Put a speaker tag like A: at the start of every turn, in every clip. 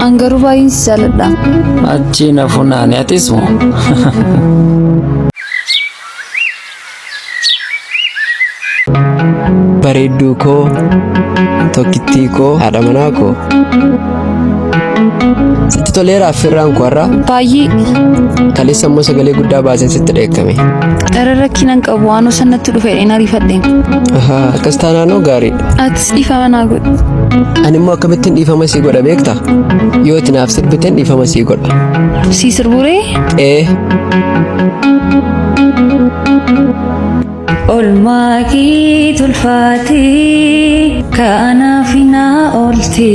A: An garuu baay'een si jaaladha.
B: Achi na funaani atis moo?
C: Bareedduu koo, tokkittii koo, haadha manaa koo. Sitti toleera affeerraan koo har'a.
A: Baay'ee.
C: Kaleessa immoo sagalee guddaa baaseen sitti dheekkame.
A: Dhara rakkina hin qabu waan osoo natti dhufe hin ariifadhe.
C: Ahaa, akkas taanaanoo gaariidha.
A: Atis dhiifama naa godhi.
C: Ani immoo akkamittiin dhiifama sii godha beektaa? Yoo ati naaf sirbiten dhiifama sii godha.
A: Sii sirburee?
C: Ee.
D: Olmaa kee tolfaatee kanaaf na oolte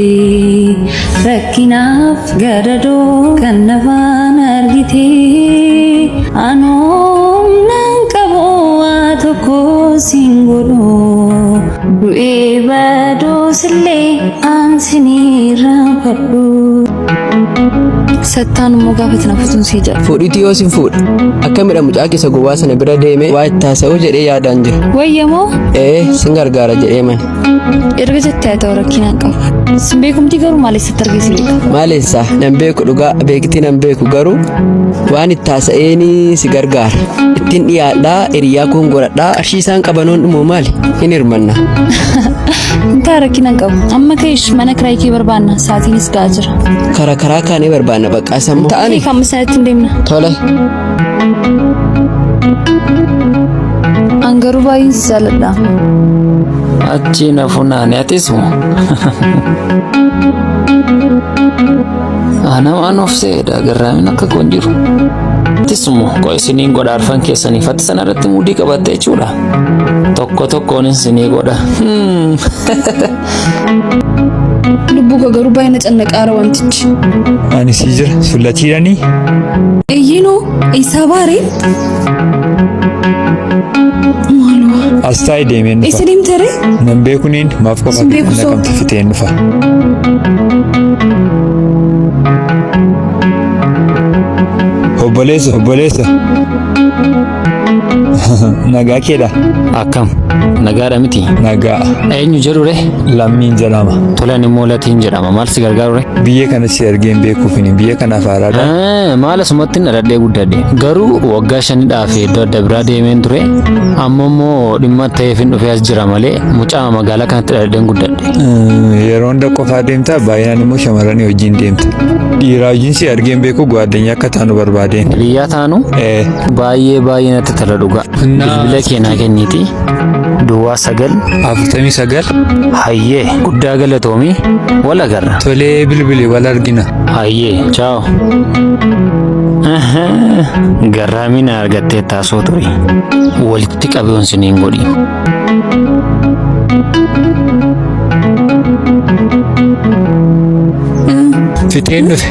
D: rakkinaaf gadadoo kan nafaan argite anoom nan qabu waa tokko siin godhu du'ee baduusillee an sin irraanfadhu.
A: Sattaan immoo gaafa na futuun sii jedha.
C: Fuudhiitii yoo sin fuudha. Akkamidha mucaa keessa gowwaa sana bira deemee waa itti haasa'uu jedhee yaadaan jira.
A: Wayyamoo?
C: Ee, sin gargaara jedhee mani.
A: Erga jettee haa ta'u rakkina hin qabu. Sin beekumtii garuu maal eessatti argee si beeka?
C: Maal eessaa? Nan beeku dhugaa beektii nan beeku garuu waan itti haasa'eenii si gargaara. Ittiin dhiyaadhaa hiriyaa koon godhadhaa qarshii isaan qabanoon dhumoo maali? Hin hirmanna.
A: Intaa rakkina hin qabu. Amma ka'eesh mana kiraayii kee barbaanna. Sa'aatiinis ga'aa jira.
C: Karaa karaa kaanee barbaanna bakka sammuu. Ta'ani.
A: Kee kan sanatti hin deemna.
C: Tole.
A: An garuu baay'een si jaaladha.
B: Achi na funaani atis moo? Ana waan of se'edha garraamiin akka koo hin jiru. Atis moo qo'e isiniin godha arfan keessaniif ati sana irratti muudii qabatte jechuudha. Tokko tokkoon isinii godha.
E: Lubbuu koo garuu baay'ee na cannaqaara wantichi.
F: Ani sii jira sullatiidhanii.
E: Eeyyinoo eessaa baaree? Maaloo.
F: As taa'ii deemeen dhufa.
E: Eessa deemta ree?
F: Nan beekuniin maaf qofa
E: Sin beeku soo.
F: naqamte fiteen dhufa. Obboleessa obboleessa. Nagaa keedha.
B: Akkam nagaadha miti.
F: Nagaa.
B: Eenyu jedhu ree?
F: Lammiin jedhama.
B: Tolan immoo Latiin jedhama. Maal si gargaaru ree?
F: Biyya kana si argeen beekuufini biyya kanaaf haaraadha.
B: Maal asumatti hin dhaladhee guddadhe. Garuu waggaa shanidhaaf iddoo adda biraa deemeen ture. Amma immoo dhimma ta'eef hin dhufee as jira malee mucaa magaalaa kanatti dhaladheen guddadhe.
F: Yeroo hunda qofaa deemta baay'inaan immoo shamarranii wajjin deemta. Dhiiraa wajjin si argeen beeku gwaaddanyaa akka taanu barbaadeen.
B: Hiriyaa taanu baay'ee baay'ee natti tola dhugaa. Bilbila kee naa kenniiti. Duwwaa 9.
F: 49.
B: Hayyee guddaa galatoomi wal agarra.
F: Tolee bilbili wal argina.
B: Hayyee chaaw. Garraamii na argattee taasoo ture. Walitti qabeon siniin godhi.
F: Fixeen dhufe.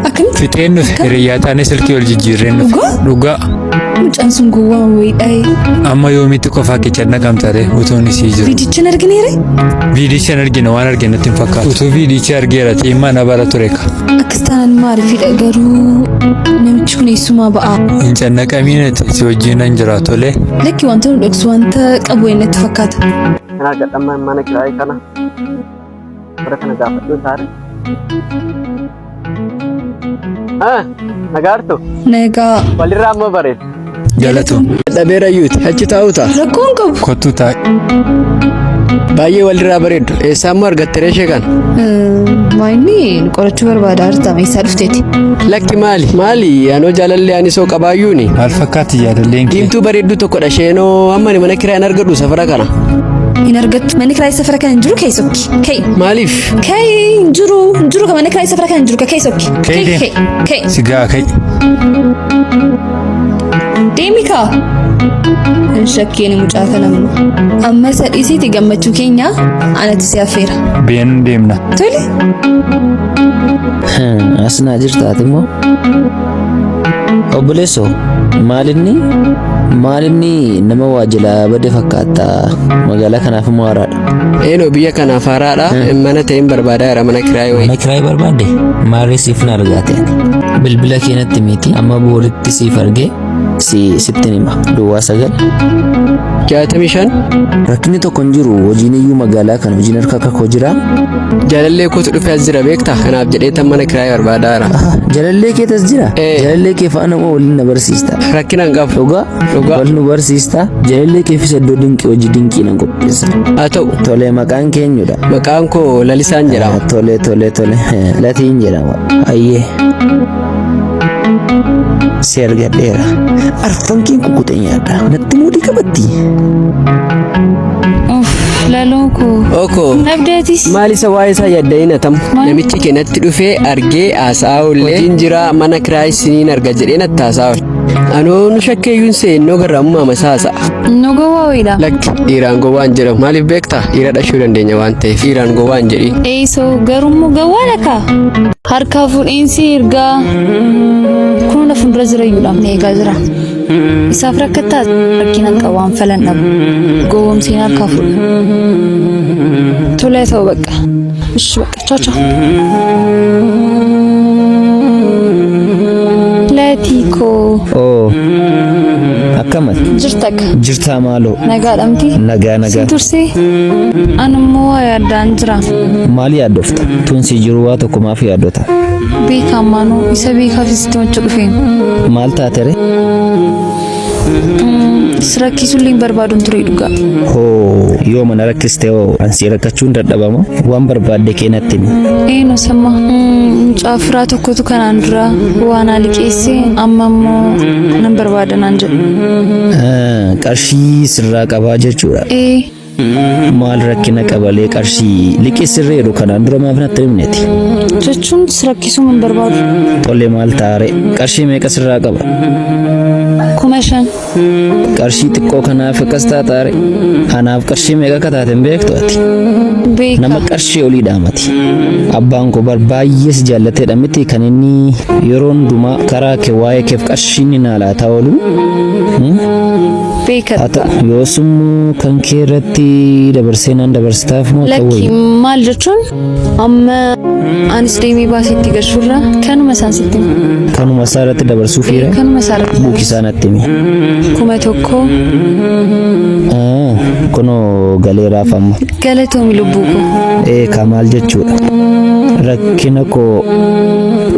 E: Akkamitti?
F: Fixeen dhufe. Hiriyyaa taanee silkii wal jijjiirreen dhufe.
E: Dhugaa?
F: Dhugaa.
E: Mucaan sun gowwaa wayiidha.
F: Amma yoomitti qofaa kee cannaqamta ree utuun isii jiru.
E: Viidicha hin argineere?
F: Viidicha hin argine waan argine natti hin fakkaatu. Utuu viidicha argeera ta'e mana bara ture ka.
E: Akkas taanaan maaliifidha garuu namichi kun eessumaa ba'a?
F: Hin cannaqamiin ati si wajjin nan jira tole.
E: Lakki wanta nu dhoksu wanta qabu wayii natti fakkaata.
G: Kan argadhamma mana kiraayii kana bara kana gaafadhuu taare. Ah, nagaartu
E: Nagaa.
G: walirraa amma bareedu.
F: Galatoom.
C: Dadhabeera iyyuuti. Achi taa'u ta'a.
E: Rakkoo hin qabu.
F: Kottuu taa'i.
C: Baay'ee walirraa bareeddu. Eessaa immoo argatte ishee kana?
E: Maayinni qorachuu barbaada artama eessaa dhufteeti?
C: Lakki maali? Maali? Anoo jaalallee ani soo qabaayyuuni.
F: Maal fakkaatti jaalalleen kee?
C: Diimtuu bareedduu tokkodha isheenoo amma ani mana kiraa hin argadhu safara kana.
E: Hin argattu. Manni kiraayii safara kana hin jiru ka'ii sokki. Ka'ii.
C: Maaliif?
E: Ka'ii hin jiru. Hin jiru ka mana kiraayii safara kana hin jiru ka ka'ii sokki.
F: Ka'ii deem.
E: Ka'ii. Ka'ii.
F: Si ga'a ka'i.
E: Deemi kaa. Hin shakkiin mucaa kana amma. Amma isa dhiisiiti gammachuu keenya anatu si affeera.
F: Biyyan deemna.
E: Tole.
B: As naa jirtaati immoo. Obboleessoo maalinni maalinni nama waa jalaa bade fakkaata magaalaa kanaaf immoo haaraadha.
C: Eenoo biyya kanaaf haaraadha. Mana ta'een barbaadaa jira mana kiraayii wayii.
B: Mana kiraayii barbaadde maarree siif na argaate ati. Bilbila kee natti miti amma booritti siif argee
H: Si sittin hima. Duwwaa 9.
C: 65.
H: Rakkinni tokko hin jiru. Hojiin iyyuu magaalaa kana hojiin harka akka koo jira.
C: Jaalallee kootu dhufee as jira beektaa? Kanaaf jedhee tan mana kiraayii barbaadaa jira.
H: Aha, Jaalallee kee tas jira?
C: Ee.
H: Jaalallee kee faana moo waliin na barsiista?
C: Rakkina hin qabu.
H: Dhugaa?
C: Dhugaa.
H: Wal nu barsiista? Jaalallee keefis iddoo dinqii hojii dinqii nan qopheessa.
C: Haa ta'u.
H: Tole maqaan keenyudha.
C: Maqaan koo Lalisaan jedhama.
H: Tole tole tole. Latiin jedhama. Ayyee. Si argadheera. Arfan keen kukkutee nyaadha. Natti muudii qabatti.
A: Uff, laloo koo.
C: Okoo.
A: Nabdeetis.
C: Maal isa waa'ee isaa yaadda'in atamu.
A: Maal?
C: Namichi kee natti dhufee argee haasa'aa oollee. Hojiin jira mana kiraayii siniin arga jedhee natti haasa'aa oole. Anoo nu shakkeeyyuun seennoo garraamummaa masaa haasa'a.
A: Nu gowwaa wayiidha.
C: Lakki dhiiraan gowwaa hin jedhamu. Maaliif beektaa? Dhiira dhashuu dandeenya waan ta'eef. Dhiiraan gowwaa hin jedhiin.
A: Eeysoo garuu gowwaadha kaa. Harkaa fuudhiinsi ergaa kun na fuuldura jira iyyuudha na eegaa jira. Isaaf rakkattaa rakkina hin qabu waan falan dhabu. Gowwoomseen harkaa fuudha. Tolee ta'u bakka. Ishi bakka chao chao. Latii koo
H: Oo. Akkamati?
A: jirta akka
H: Jirtaa maaloo?
A: nagaadhamti.
H: Nagaa nagaa.
A: Sin tursee ani immoo waa yaaddaan jira.
H: Maal yaaddofta? Tun si jiru waa tokko maaf yaaddota?
A: Beekaa maanuu isa beekaafis itti macha dhufeen.
H: Maal taatere?
A: Si rakkisuullee hin barbaaduun ture dhugaa.
H: Hoo yoo mana rakkiste hoo an si rakkachuun dadhabama waan barbaadde kee natti himi.
A: Eenyu samma mucaa firaa tokkotu kanaan dura waan naa liqeesse amma immoo nan barbaada naan jedhe.
H: Qarshii sirraa qabaa jechuudha.
A: Ee
H: Maal rakkina qabalee qarshii liqii sirreeru kanaan dura maaf natti himneeti?
A: Jechuun si rakkisuu hin barbaadu.
H: Tole maal taare qarshii meeqa sirraa qaba?
A: 5,000.
H: Qarshii xiqqoo kanaaf akkas taataare anaaf qarshii meeqa akka taate hin beektu ati.
A: Beeka.
H: Nama qarshii olii dhaamati. Abbaan koo bar baay'ee si jaallateedha miti kan inni yeroo hundumaa karaa kee waa'ee keef qarshii inni naa laataa oolu.
A: Beeka.
H: Haa ta'u yoos immoo kan kee irratti dabarsee naan dabarsitaaf moo ta'u
A: Lakki
H: wayya?
A: maal jechuun amma anis deemee baasee itti gashuurra kanuma isaan sitti hima.
H: Kanuma isaa irratti dabarsuu fiira?
A: Kanuma isaa irratti
H: Buuki isaa natti himi.
A: 1000.
H: Ah, Kunoo galeeraaf amma.
A: Galatoomi lubbuu koo.
H: Ee kaa maal jechuudha? Rakkina koo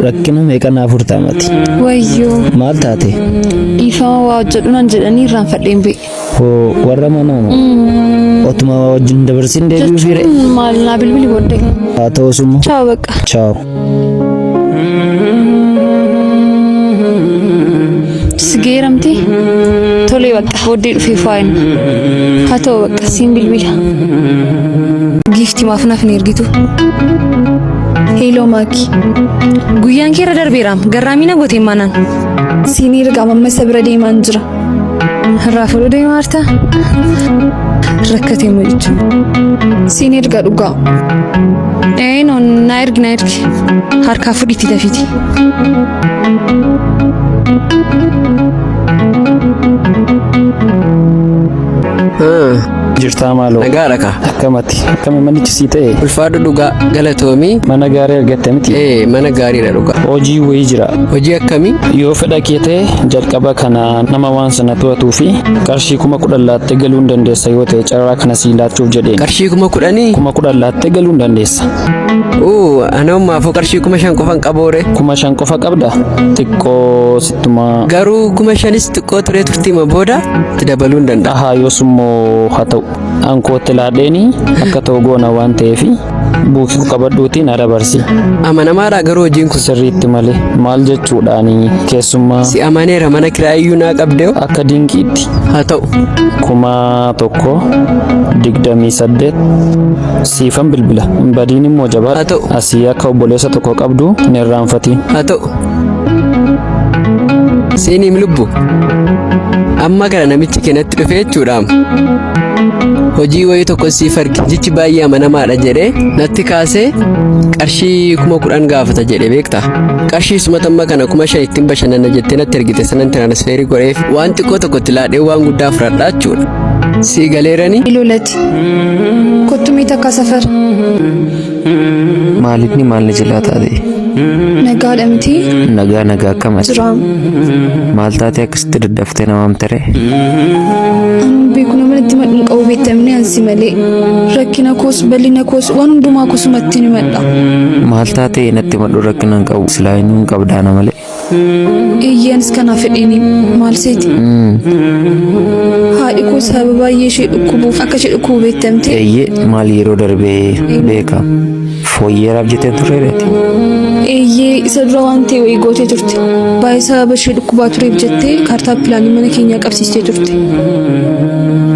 H: rakkina meeqa naa furtaa mati?
A: Wayyoo.
H: Maal taate?
A: Dhiifama waa hojjedhu naan jedhanii irraanfadheen ba'e.
H: Hoo warra manaa moo? Otuma waa wajjin dabarsin deebi'uu fiire?
A: Jechuun maal naa bilbili booddee.
H: Haa ta'us immoo.
A: Chaaw bakka.
H: Chaaw.
A: Si geeramti? Tolee bakka booddee dhufee faayina. Haa ta'u bakka siin bilbila. Giifti maaf naaf hin ergitu? Heeloo Maaki. Guyyaan kee irra darbeeraam. Garraamii na gooteen maanaan.
E: Siin ergaa mamma isa bira deemaan jira.
A: Irraa fuudhuu deemaa jirta? Rakkatee mucicha.
E: Siin erga dhugaa.
A: Ee no na ergi na ergi. Harkaa fudhiitti dafiiti.
B: Jirtaa maaloo.
C: Nagaadha kaa.
B: Akkamati? Akkami manichi sii ta'e?
C: Ulfaadhu dhugaa galatoomii.
B: Mana gaarii argatte miti?
C: Ee mana gaariidha dhugaa.
B: Hojii wayii jira.
C: Hojii akkamii?
B: Yoo fedha kee ta'e jalqaba kana nama waan sana to'atuu fi qarshii 10,000 laattee galuu hin dandeessa yoo ta'e carraa kana sii laachuuf jedheen.
C: Qarshii 10,000?
B: 10,000 laattee galuu hin dandeessa.
C: Uu ana ammaafuu qarshii 5,000 qofan qaboore.
B: 5,000 qofa qabda? Xiqqoo sittuma.
C: Garuu 5,000s xiqqoo turee turtiima booda itti dabaluu hin danda'a.
B: Ahaa yoos immoo haa ta'u. An kootti laadheeni akka ta'u goona waan ta'eef buukii qabadhuutii na dabarsi.
C: Amanamaadha garuu hojiin kun.
B: Sirriitti malee maal jechuudhaani keessummaa.
C: Si amaneera mana kiraayyuu naa qabdee.
B: Akka dinqiitti.
C: Haa ta'u.
B: 1000 28 siifan bilbila. Hin badiin immoo jabaadhu.
C: Haa ta'u.
B: Asii akka obboleessa tokko qabdu hin irraanfatiin.
C: Haa ta'u. Seeniim lubbu. Amma kana namichi keenyatti dhufee jechuudhaam. Hojii wayii tokko siif arge jichi baay'ee amanamaadha jedhee natti kaasee qarshii 10,000 gaafata jedhe beekta. Qarshii sumata amma kana 5,000 ittiin bashannana jettee natti ergite sanan tiraansferii godheef waan xiqqoo tokko itti laadhee waan guddaa fudhadhaa jechuudha. Sii galeerani?
E: Lolati. Kottu mee takka safar.
I: Maaliifni maal na jalaa taate?
E: Nagaadha miti?
I: Nagaa nagaa akkamati?
E: Jiraam.
I: Maal taate akkasitti daddaftee nama amtere?
E: Anuu beeku nama natti madhu hin qabu beektamni ansi malee. Rakkina koos bal'ina koos waan hundumaa kosumatti ni madha.
I: Maal taate natti madhu rakkina hin qabu silaa inni hin qabdaana malee.
E: Eeyyee anis kanaaf fedheeni maal seeti? Haadhi koo sababa baay'ee ishee dhukkubuuf akka ishee dhukkubu beektamte.
I: Eeyyee maal yeroo darbee beeka. Fooyyeeraaf jettee turre reeti.
E: Eeyyee isa dura waan ta'e wayii gootee turte. Baay'ee sababa ishee dhukkubaa tureef jettee kaartaa pilaanii mana keenyaa qabsiistee turte.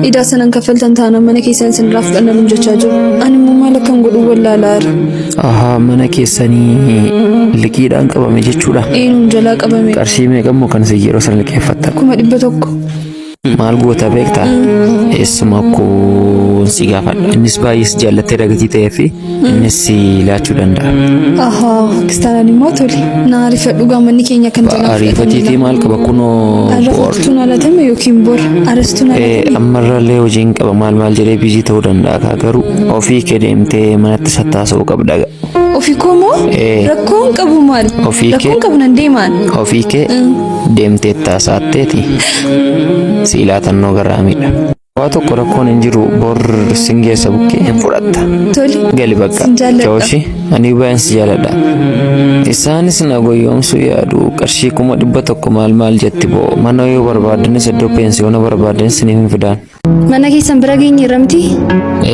E: Idaa sanan kaffaltan taanaan mana keessan isinirraa fudhanna nuun jechaa jiru. Ani immoo maal akkan godhu wallaalaa jira.
I: Ahaa mana keessanii liqiidhaan qabame jechuudha.
E: Eenyuun jalaa qabame?
I: Qarshii meeqa immoo kan isin yeroo sana liqeeffattan?
E: 100,000.
I: Maal goota beektaa? Eessuma koon si gaafadha. Innis baay'ee si jaallatee gatii ta'ee fi innis si laachuu danda'a.
E: Ahaa kiristaanaan immoo tole. Na ariifadhu gaa manni keenya kan jalaa
I: Ariifatiitii maal qaba kunoo
E: Arra
I: boor.
E: furtuun alatame yookiin bor arastuun alatame.
I: Ammarrallee hojiin qaba maal maal jedhee biizii ta'uu danda'a kaa garuu ofii kee deemtee manatti sattaasa'uu qabda.
E: Ofii koo moo?
I: Ee.
E: Rakkoon qabu maal?
I: Ofii kee-
E: Rakkoon qabu nan deemaan.
I: Ofii kee deemtee taasaatteeti si ilaatannoo garraamiidha. Waa tokko rakkoon hin jiru bor sin geessa bukkee hin fudhatta.
E: Tole.
I: Gali bakka.
E: Sin jaalladha.
I: Jooshi ani baay'een si jaalladha. Isaanis na goyoomsuu yaadu qarshii 100,000 maal maal jetti boo mana yoo barbaadanis iddoo peensiyoona barbaadanis ni hin fidaan.
A: Mana keessan bira geenyeerra miti?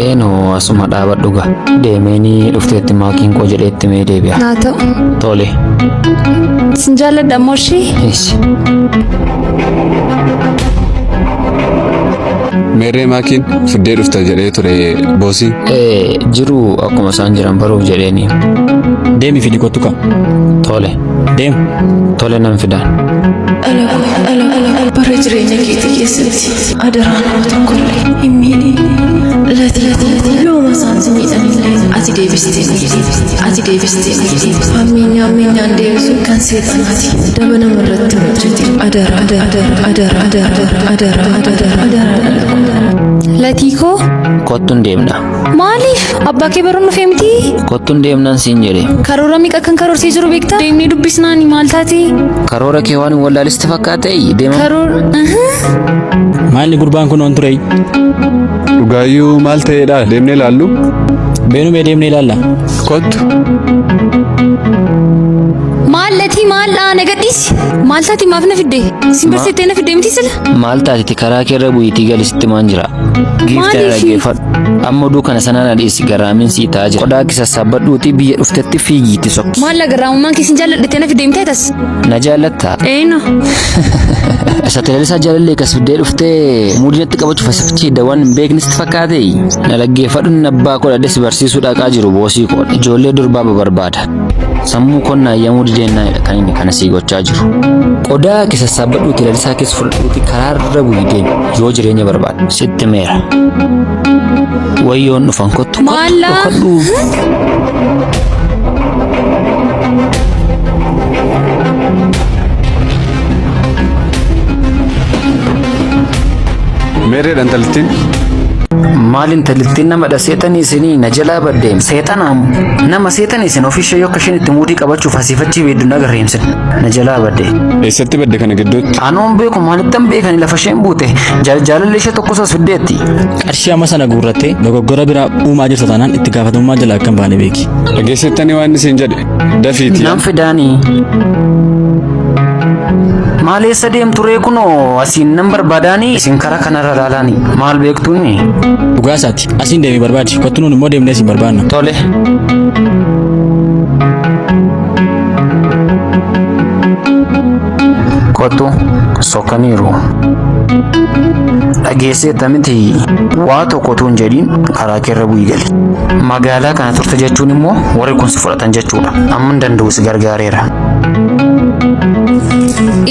B: Eenoo asuma dhaabadhu gaa. Deemeenii dhufteetti maakiin koo jedheetti mee deebi'a.
A: Naa ta'u.
B: Tole.
A: Sin jaalladha ammoo ishee.
B: Eessi.
J: Meerree maakiin fiddee dhufta jedhee ture boosii.
B: Ee jiru akkuma isaan jiran baruuf jedheeni.
K: Deemi fidi kottu kaa.
B: Tole.
K: Deem.
B: Tole nan fidaan.
L: Dhala koo, dhala koo, bara jireenya keetii keessatti adaraa nama tokkollee hin miidhin. Latii koo, yooma isaan si miidhanillee ati deebistee miiti. Ati deebistee miiti. Hammeenya hammeenyaan deebisuun kan seexanaati. Daba nama irratti hin hojjetin. Adaraa, adaraa, adaraa, adaraa, adaraa, adaraa, adaraa dhala koo.
A: Latii koo.
I: Kottu hin deemna.
A: Maaliif? Abbaa kee baruun dhufee miti?
I: Kottu hin deemnaan siin jedhe.
A: Karoora meeqa akkan karoorsee jiru beektaa? Deemnee dubbisnaani maal taate?
I: Karoora kee waan hin wallaalisti fakkaate deema.
A: Karoora.
K: Maalli gurbaan kun on ture?
J: Dhugaayyuu maal ta'eedha deemnee ilaallu?
K: Beenumee deemnee ilaalla.
J: Kottu.
A: Maal latii maal dhaa na gadhiisi? Maal taate maaf na fidde? Sin barsiiftee na fidde miti sila?
I: Maal taatiti karaa keerra bu'iitii gali sitti maan jira. Giiftii na
A: Maaliif?
I: dhaggeeffadhu. Amma oduu kana sanaa na dhiisi garraamiin sii ta'aa jira. Qodaa kee sassaabbadhuutii biyya dhuftetti fiigiitti sokki.
A: Maal la garraamummaan kee sin jaalladhettee na fidde miti tas?
I: Na jaallattaa?
A: Eeno.
I: Isa Lalisaa jaalallee kas fiddee dhuftee muudii natti qabachuuf as fichii waan hin beekne sitti fakkaate? Na dhaggeeffadhu inni abbaa koo dhadhee si barsiisuu dhaqaa jiru boosii koo. Ijoollee durbaa barbaada. Sammuu koon na eeyyamuu dideennaanidha kan inni kana sii gochaa jiru. Qodaa kee sassaabbadhuutii lalisaa keessa fudhadhuutii karaarra bu'ii deemi yoo jireenya barbaadde sitti meera. Wayyoon dhufan kottu kottu
A: Maallaa?
I: dhokadhu.
J: Meerreedha intalittiin?
I: Maal intalittiin namadha seexanii isinii na jalaa baddeem seexanaamu nama seexanii isin ofiishee yoo akka isheen itti muudii qabachuuf asiifachii beeddu na garreemsin na jalaa badde.
J: Eessatti badde kana gidduutti?
I: Anoon beeku maalittan beekani lafa isheen buute jaalalli ishee tokkos as fiddeetti.
K: Qarshii amma sana guurrattee dogoggora biraa uumaa jirta taanaan itti gaafatamummaa jalaa akka hin baane beeki.
J: Dhageessettanii waan inni siin jedhe dafiitii.
I: Nan fidaanii. Maal eessa deemtu ree kunoo asiin nan barbaadaanii isin karaa kanarra laalaanii maal beektuuni?
K: Dhugaa isaati. Asiin deemee barbaadi. Kottu nuun immoo deemnee siin barbaanna.
I: Tole. Kottu sokkaniiru. Dhageesseetta miti waa tokko utuu hin jedhiin karaa keerra bu'ii gali. Magaalaa kana turte jechuun immoo warri kun si fudhatan jechuudha. Amma hin danda'u si gargaareera.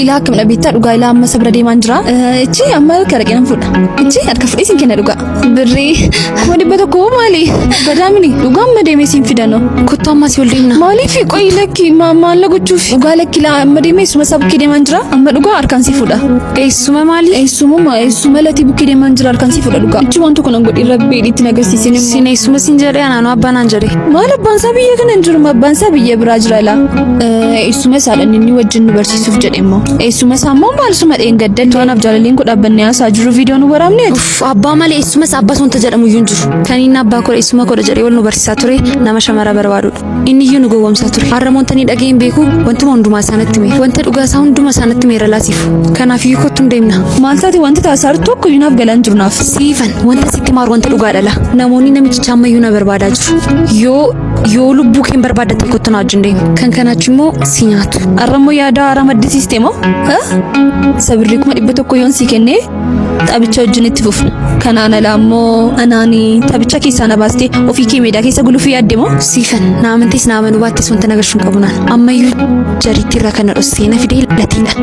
E: Ilaa akkam dhabeettaa dhugaa ilaa amma sabra deemaan jira. Ichi amma harka dhaqee nan fuudha. Ichi harka fudhee siin kenna dhugaa. Birrii 100,000 maali? Badaamini dhugaa amma deemee siin fidanoo.
A: Kottu amma si ol deemna.
E: Maaliif qoyi lakki maal na gochuuf? Dhugaa lakki laa amma deemee eessuma isaa bukkee deemaan jira. Amma dhugaa harkaan si fuudha.
A: Eessuma maali?
E: Eessumuma eessuma latii bukkee deemaan jira harkaan si fuudha dhugaa. Ichi waan tokko nan godhin rabbii itti na agarsiisin immoo.
A: Siin eessuma siin jedhee anaanoo abbaa naan jedhe.
E: Maal abbaan isaa biyya kana hin jiru abbaan isaa biyya biraa jira laa. Eessuma isaadha inni wajjin nu barsiisuuf jedhe immoo. Eessuma isaa immoo maal suma dheengadda to'anaaf jaalalleen koo dhaabbannee haasaa jiru viidiyoo nu waraabne.
A: Uff abbaa malee eessuma isaa abbaa wanta jedhamu iyyuu hin jiru. Kan inni abbaa koodha eessuma koodha jedhee wal nu barsiisaa ture nama shamara barbaadudha. Inni iyyuu nu gowwoomsaa ture. Har'a wanta inni dhaga'e hin beeku wantuma hundumaa isaa natti hime. Wanta dhugaa isaa hunduma isaa natti himeera laasiif. Kanaaf iyyuu kottu hin deemna.
E: Maal taate wanti taasisaa jirtu tokko iyyuu naaf galaa hin jiru naaf.
A: Siifan wanta sitti maaru wanta dhugaa dhala. Namoonni namichicha ammayyuu na barbaadaa jiru. Yoo yoo lubbuu kee hin barbaaddatte kottu na wajjin deemi. Kan kanaachi immoo si nyaatu.
E: Har'a immoo yaada haaraa maddisiiste moo? Isa birrii 100,000 yoon sii kennee taphicha wajjin itti fufna. Kanaan alaa immoo anaani taphicha keessaa na baastee ofii kee meedaa keessa gulufuu yaadde moo?
A: Siifan na amantees na amanuu baattees wanta na gashuu hin qabu naan. Ammayyuu jariitti irraa kan na dhossee na fidee latiidha.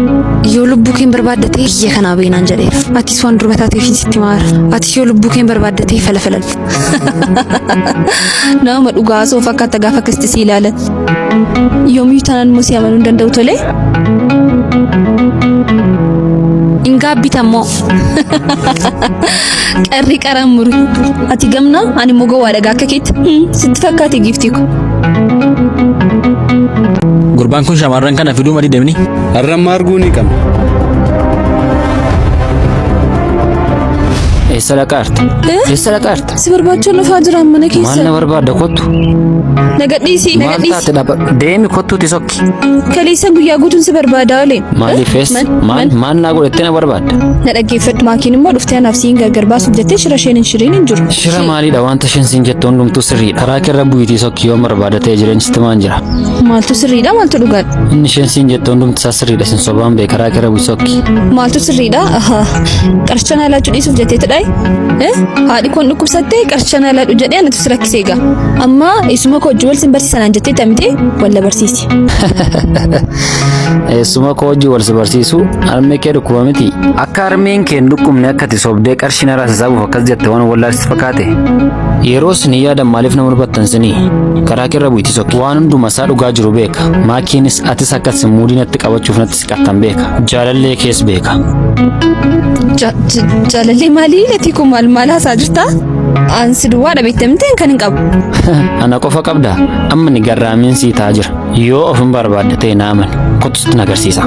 A: Yoo lubbuu kee hin barbaaddatee biyya kanaa bahi naan jedheera. Atis waan durba taateef sitti maara. Atis yoo lubbuu kee hin barbaaddatee fala faladhu.
E: Nama dhugaa osoo fakkaata gaafa akkasitti si ilaalan. Yoomiyyuu taanaan immoo si amanuu hin danda'u tolee.
A: Hin gaabbita immoo.
E: Qarri qaraan muri. Ati gamna ani immoo gowwaadha gaa akka keetti. Sitti fakkaate giiftii ko.
K: Gurbaan kun shamarran kana fiduu madii deemni.
J: Har'a amma arguu ni qabna.
B: Eessa dhaqaarta? Eessa dhaqaarta?
E: Si barbaachaa lafaa jiraan mana
B: Maal
E: keessa.
B: na barbaadda kottu?
E: Na gadhiisi, na
B: Maal
E: gadhiisi.
B: taate dhaabadhu? Deemi kottuuti sokki.
E: Kaleessa guyyaa guutuun si barbaadaa oole.
B: Maaliif eessa? Maal maal naa godhattee na barbaadda?
E: Na dhaggeeffadhu maakiin immoo dhuftee anaaf siin gargar baasuuf jettee shira isheen hin shiriin hin jiru.
B: Shira maaliidha wanta isheen siin jettu hundumtuu sirriidha. Karaa keerra bu'iitii sokki yoo barbaada ta'e jireenyi sitti maan jira.
E: Maaltu sirriidha maaltu dhugaadha?
B: Inni isheen siin jettu hundumti isaa sirriidha sin sobaan bee karaa keerra bu'i sokki.
E: Maaltu sirriidha? Ahaa. Qarshicha naa laachuu dhiisuuf jettee tadhaay? Haadhi koon dhukkubsattee qarshicha naa laadhu jedhee anatu si rakkisee egaa. Amma eessuma koo wajjin wal sin barsiisanaan jettee tamtee wal na barsiisi.
B: Eessuma koo wajjin wal si barsiisu harmee kee dhukkuba miti. Akka harmeen kee hin dhukkubne akka ati sobdee qarshii narraa sassaabuuf akkas jette waan wallaalsitti fakkaate. Yeroo isin hin yaadan maaliif nama dubattan isinii? Karaa keerra bu'iti sokki. Waan hunduma isaa dhugaa jiru beeka. Maakiinis atis akka isin muudii natti qabachuuf natti siqattan beeka. Jaalallee kees beeka.
E: Jaalallee maalii latii kun maal maal haasaa jirta? An si duwwaadha beekte miti kan hin qabu.
B: Ana qofa qabda amma ni garraamiin sii ta'aa jira. Yoo of hin barbaadde ta'e na amani. Kottu sitti na agarsiisa.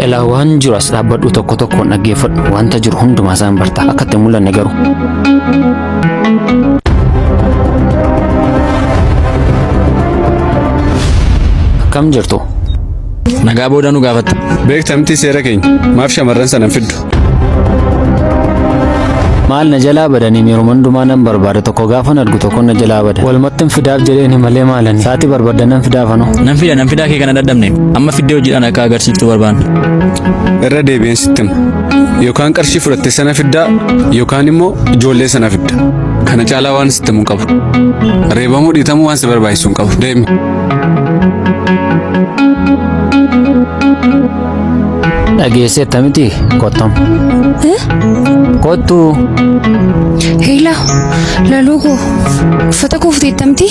B: Elaa waan jiru as dhaabbadhu tokko tokkoon dhaggeeffadhu. Wanta jiru hundumaa isaan barta. Akka itti hin mul'anne garuu. Akkam jirtu?
K: Nagaa booda nu gaafatta.
J: Beekta miti seera keenya. Maaf shamarran sana hin fiddu?
B: Maal na jalaa badanii yeroo hundumaa nan barbaada tokko gaafan argu tokko na jalaa bada. Walumattin fidaaf jedheeni malee maalani. Sa'aatii barbaaddan nan fidaaf anoo.
K: Nan fida nan fidaa kee kana dadhabne amma fiddee hojiidhaan akka agarsiiftu barbaanna.
J: Irra deebi'een sitti hima. Yookaan qarshii fudhatte sana fiddaa yookaan immoo ijoollee sana fidda. Kana caalaa waan sitti himu hin qabu. Reebamuu dhiitamuu waan si barbaachisu hin qabu. Deemi.
B: Dhageesseetta miti kottam. Kottu.
A: Heela, laluu koo uffata koo futeetta miti?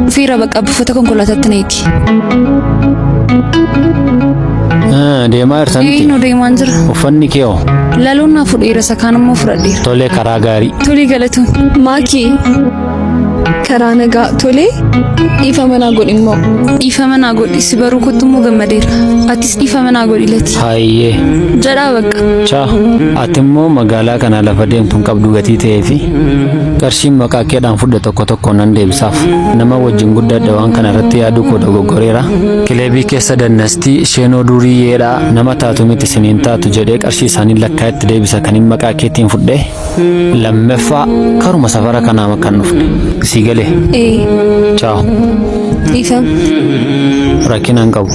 A: Dhufeera bakka uffata konkolaataatti na eegi.
B: Deemaa jirta miti?
A: Eenyu deemaan jira.
B: Uffanni kee hoo?
A: Laloon naa fudheera isa kaan immoo fudhadheera.
B: Tolee karaa gaarii.
A: Tolee galatoom.
E: Maakii karaa nagaa tolee dhiifama naa godhi immoo.
A: Dhiifama naa godhi si baruu kottu immoo gammadeera. Atis dhiifama naa godhi lati.
B: Hayyee.
A: Jedhaa bakka.
B: Chaa ati immoo magaalaa kana lafa deemtu hin qabdu gatii ta'ee fi qarshiin maqaa keedhaan fudhe tokko tokko nan deebisaaf. Nama wajjin guddadhe waan kana irratti yaaduu koo dogoggoreera. Kilebii keessa dannastii isheenoo duuriyyeedha nama taatu miti isiniin taatu jedhee qarshii isaanii lakkaa itti deebisa kan hin maqaa keetiin fudhe. Lammaffaa karuma safara kanaa kan dhufne. Sii galee.
E: Ee
B: Chaaw.
E: dhiifama.
B: Rakkina hin qabu.